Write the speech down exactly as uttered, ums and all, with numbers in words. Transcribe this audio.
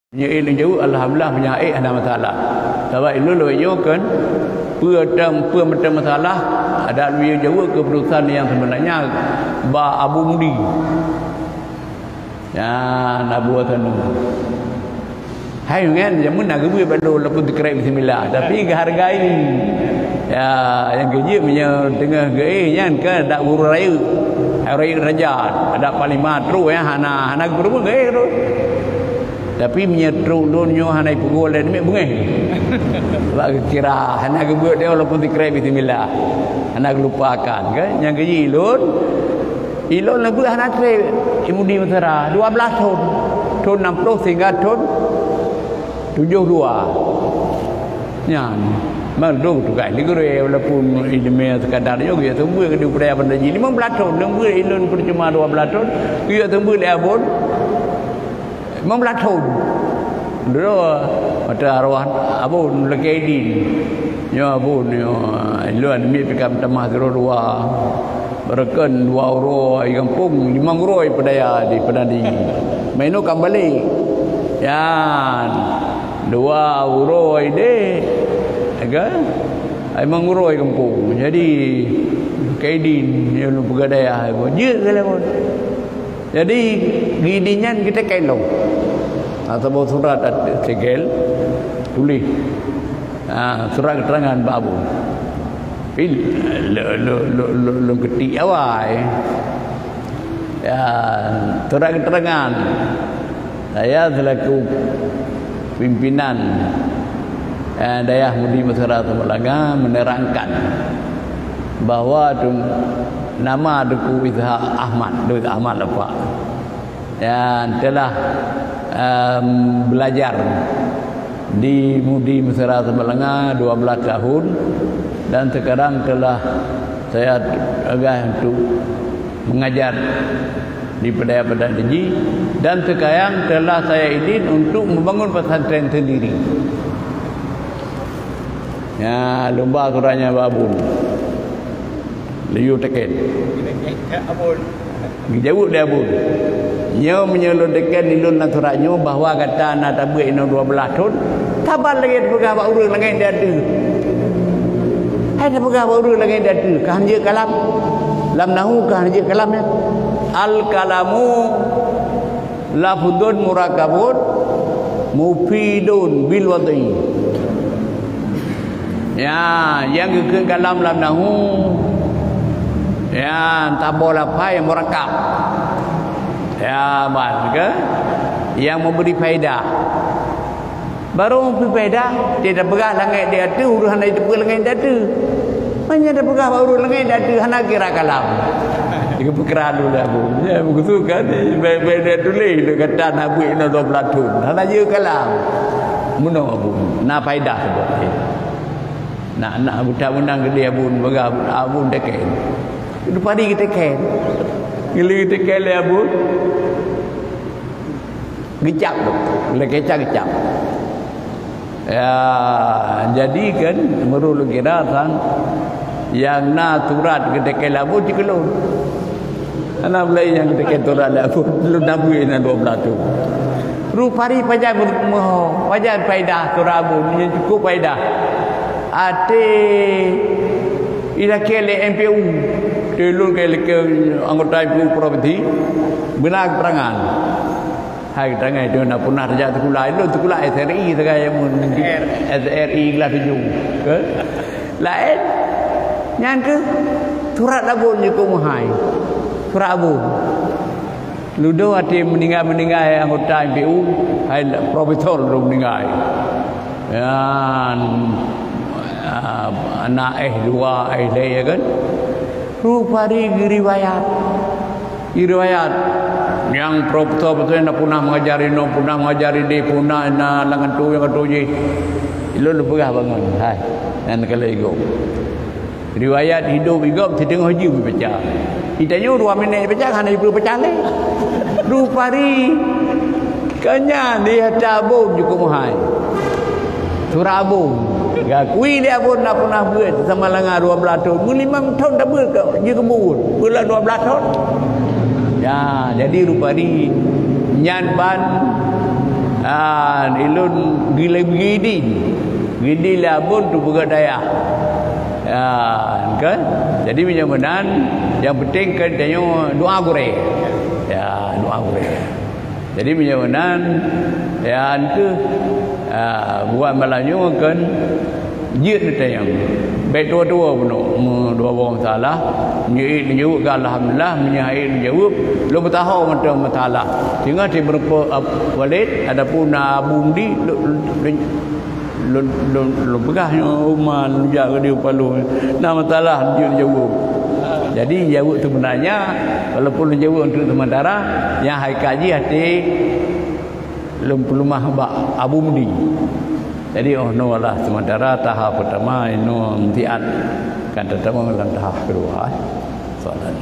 Nyoe ilôn jaweueb, alhamdulillah, meunyoe ék hana masalah. Sabab ilôn lôn nyoe kan, peue tam, peue meuteumé masalah, adak lôn jaweueb keuputusan nyang seubeunanya bak Abu Mudi. Nyan Abu Hasanul. Hai nyan, jameun na geubeuet bak lôn, walaupun teukrek bismillah, tapi geuhargai. Ya, nyang keujeuet meunyoe teungoh geuéh nyan kan adak guru rayeuk. Hai rayeuk raja, adak panglima trok ya, hana, hana geupeureumeun geuéh terus. Tapi meunyoe trok lôn nyoe hana ipeugoe lé namiet beungéh. Bak geukira, hana geubeuet dia walaupun teukrek bismillah. Hana geulupakan kan. Nyang keujeuet ilôn, ilôn lôn beuet hana treb i Mudi Mesra, dua blaih thon. Thon enam puluh sehingga thon tujoh dua. Nyan, mandum tugaih lé gurée, walaupun ileumèe sekadar nyoe geuyue seumeubeuet di budaya Banda Jih. Limong blaih thon, lôn beuet ilôn peucuma dua blaih thon, geuyue seumeubeuet lé Abon. Limong blaih thon. Dulu, mata arwah Abon lakèe idin. Nyoe Abon, nyoe, ilôn miet pih ka meutamah sidroe dua. Beureuken dua uroe i gampông, limong uroe i peudaya di Peunadi. Meunyoe ka balek. Nyan, dua uroe deh. Aga? Limong uroe i gampông. Jadi, kaidin, nyang lôn peugah dayah, jeuet ka lé Abon. Jadi, geuidin nyan geuteukén lom. Atawa surat segel, tuléh. Ha, surat keterangan bak Abon. Pil, lôn, lôn, lôn, lôn, lôn keutik awai. Ya, surat keterangan. Saya selaku pimpinan, eh, Dayah Mudi Mesra Samalanga menerangkan bahwa tu, nama Teungku Ishak Ahmad, Teungku Ishak Ahmad Lapak. Dan telah, em, belajar di Mudi Mesra Samalanga dua belas tahun dan sekarang telah saya tugas untuk mengajar di Peudaya Banda Jih dan sekarang telah saya idin untuk membangun pesantren sendiri. Ya, lôn ba surat nyan bak Abon. Lôn yue teukén. Geujaweueb lé Abon. Nyoe meunyoe lôn teukén ilôn lam surat nyoe bahwa gata na tabeuet inoe dua belas thon, saban lagèe tapeugah bak ureueng langèt di ateueh. Hai tapeugah bak ureueng langèt di ateueh, ka han jeuet kalam. Lam nahu ka han jeuet kalam nyan. Al-kalamu lafzun murakkabun mufidun bil wad'i. Ya, nyang geukheun kalam lam nahu, ya, saboh lafai nyang murakkab. Ya, ban ke? Nyang memberi faedah. Barô memberi faedah, dia tapeugah langèt di ateueh, ureueng hana jiteupeue langèt di ateueh. Meunyoe tapeugah bak ureueng langèt di ateueh, hana kira kalam. Geupeukira lôn lé Abon. Ya, beugeutu kan, bèk, bèk dia tuléh, dia kata na beuet inoe dua belas thon. Hana jeuet kalam. Meunoe Abon, na faedah saboh. Nak, nak buta meunang keudéh Abon, peugah Abon teukén. Rupari geuteukén. Geuli geuteukén lé Abon. Geucab tu. Lé keca geucab. Ya, jadi kan, meureuh lôn kira sang, nyang na surat geuteukén lé Abon cit keu lôn. Hana lé nyang geuteukén surat lé Abon, lôn na beuet na dua belas thon. Rupari pajan meu-, meuho, pajan faedah surat Abon, nyang cukup faedah. Até ilakèe lé M P U, teulôn keu, keu anggota M P U provinsi, beuna keterangan. Hai, tangai tu na pernah tajak sikula. Ilôn sikula S R I sagai, mun S R I kelas tujoh. Ke? Laén. Nyan ke? Surat Abon jikeu meuhai. Surat Abon. Ludo até meuninggai-meuninggai anggota M P U, hai profesor tu meuninggai. Nyan, ah, anak S dua, S tiga, ya kan? Rupari geuriwayat. Riwayat nyang profesor-profesor nyang pernah mengajar inoe, pernah mengajar idéh, pernah na lam kanto nyang kanto jih. Ilôn lôn peugah bangon, hai, nyan keuh lé gob. Riwayat hidup gob siteungoh jeuem baca. Geutanyoe dua minèt baca hana jipeubaca lé. Rupari Ka nyan di ata Abon jikeu meuhai. Surat Abon. Gakui lé Abon na pernah beuet Samalanga dua belas thon. Meulimong thon tabeuet ka jikeu buet. Beuet dua belas thon. Ya, jadi rupari nyan ban, An ilôn gilai gidi. Gidi lé abon tu peugah dayah. Ya, kan? Jadi meunyoe meunan, nyang penting kan tanyoe doa gurée. Ya, doa gurée. Jadi meunyoe meunan, ya, tu, ah, buat malam nyoe kan jeuet neutanyong. Baik dua-dua bunoe, meudua boh masalah, meunyoe ék neujaweueb ka alhamdulillah, meunyoe hana ék neujaweueb, lôn meutuho mantong masalah. Singoh ti meureumpok, ah, Walid, adapun Abu Mudi, lôn, lôn, lôn, lôn, lôn peugah nyoe uma lôn jak keu di Palu. Na masalah jeuet neujaweueb. Jadi jaweueb seubeunanya, walaupun lôn jaweueb untuk sementara, nyang hai kaji hati lôn peuleumah bak Abu Mudi. Jadi, oh noe lah sementara taha pertama, inoe meusiat kan teutama lam taha kedua, eh. Soalan.